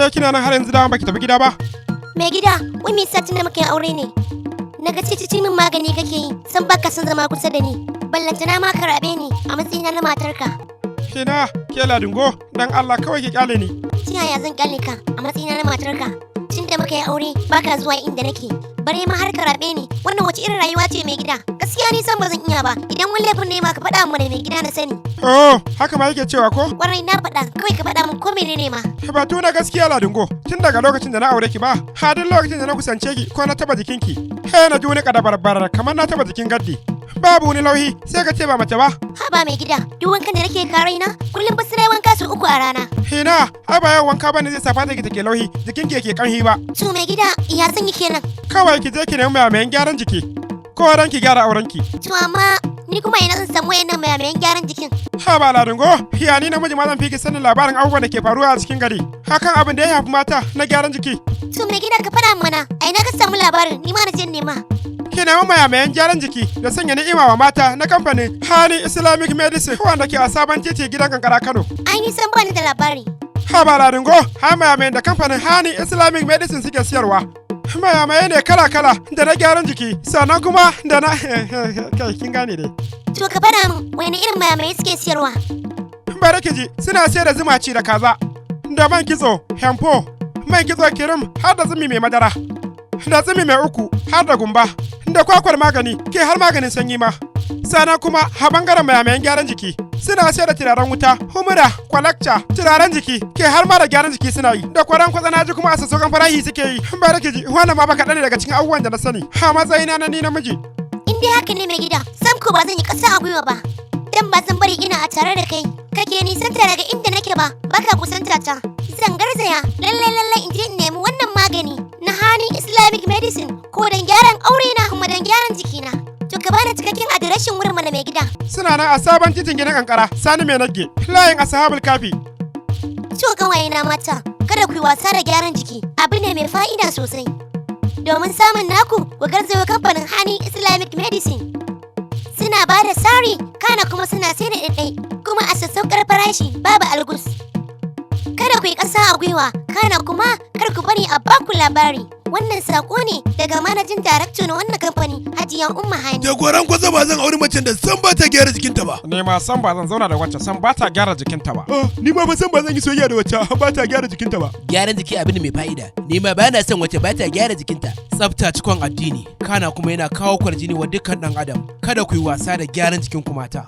Ke kina nan har yanzu da baki tafi gida ba? Mai gida, wai me yasa tunda muka yi aure ne? Na ga cici min magani kake yi, san baka son zama kusa da ni. Ballantana ma ka rabe ni a matsayina na matarka. Ina ke Ladingo, dan Allah kawai ki kyale ni. Ta yaya zan kyale ka a matsayina na matarka? Tun da muka yi aure baka zuwa inda nake. Bare ma har ka rabe ni, wannan wace irin rayuwa ce, mai gida? Gaskiya ni san ba zan iya ba, idan wani laifin ne ma ka faɗa mana, mai gida, na sani. Oh, haka ma yake cewa ko? Kwarai na faɗa, kawai ka faɗa min ko menene ma. Batu na gaskiya, Ladingo, tun daga lokacin da na aure ki ba, har duk lokacin da na kusance ki ko na taba jikinki, he na ji wani kadabarbar kamar na taba jikin gaddi. Babu wani lauhi, sai ka ce ba mace ba. Haba mai gida, duk wankan da nake ka raina, kullum ba sai wanka sau uku a rana. Hina, ai ba yawan wanka bane zai sa fata ki take lauhi, jikinki yake kanhi ba. To mai gida, ya zan yi kenan? Kawai ki je ki nemi mayan gyaran jiki. Ko ran ki gyara aurenki. To amma ni kuma ina zan samu wayannan mayan gyaran jikin? Ha ba Ladingo, ya ni namiji ma zan fi ki sanin labarin abubuwan da ke faruwa a cikin gari. Hakan abin da ya shafi mata na gyaran jiki. To mai gida, ka faɗa mana, a ina ka samu labarin, ni ma na je nema. Ki nemi mayamayan gyaran jiki da sanya ni'ima wa mata na kamfanin Hani Islamic Medicine wanda ke a sabon titi, gidan kankara, Kano. Ai ni san ba ni da labari. Ha ba Ladingo, ha mayamayan da kamfanin Hani Islamic Medicine suke siyarwa. Mayamaye ne kala-kala da na gyaran jiki, sannan kuma da na kai, kin gane dai. To ka faɗa min, wani irin mayamaye suke siyarwa? Bari ki ji, suna sayar da zuma ci da kaza, da man kitso, hempo, man kitso cream, har da tsumi mai madara, da tsumi mai uku, har da gumba, da kwakwar magani, ke har maganin sanyi ma. Sannan kuma a bangaren mayamayan gyaran jiki, suna sayar da turaren wuta, humura, kwalakca, turaren jiki, ke har ma da gyaran jiki suna yi. Da kwaran kwatsa na ji kuma a sassauƙan farahi suke yi. Bari ki ji, wannan ma ba kaɗan ne daga cikin abubuwan da na sani. Ha matsayina na ni namiji. In dai haka ne, mai gida, sam ko ba zan yi ƙasa a gwiwa ba. Dan ba zan bari ina a tare da kai, kake nisanta daga inda nake ba, baka kusanta ta. Zan garzaya lallai lallai in je in nemi wannan magani na Hani Islamic Medicine, ko dan gyaran aure na kuma dan gyaran jikina. To ka bani cikakken adireshin wurin mana, mai gida. Suna nan a sabon titin gidan kankara, Sani Mai Nagge, layin Ashabul Kafi. To na mata, kada ku yi wasa da gyaran jiki, abu ne mai fa'ida sosai. Domin samun naku, ku garzayo kamfanin Hani Islamic Medicine. Suna ba da sari, kana kuma suna sai da ɗaiɗai, kuma a sassaukar farashi, babu algus. Kada ku yi ƙasa a gwiwa, kana kuma kar ku bari a baku labari. Wannan saƙo ne daga managing director na wannan kamfani, Hajiya Umma Hani. Jagoran kwasa ba zan auri macen da san ba ta gyara jikinta ba. Ni ma san ba zan zauna da wacce san ba ta gyara jikinta ba. Ah, ni ma ba san ba zan yi soyayya da wacce ba ta gyara jikinta ba. Gyaran jiki abu ne mai fa'ida. Ni ma ba na son wacce ba ta gyara jikinta. Tsafta cikon addini, kana kuma yana kawo kwarjini wa dukkan ɗan adam. Kada ku yi wasa da gyaran jikin ku, mata.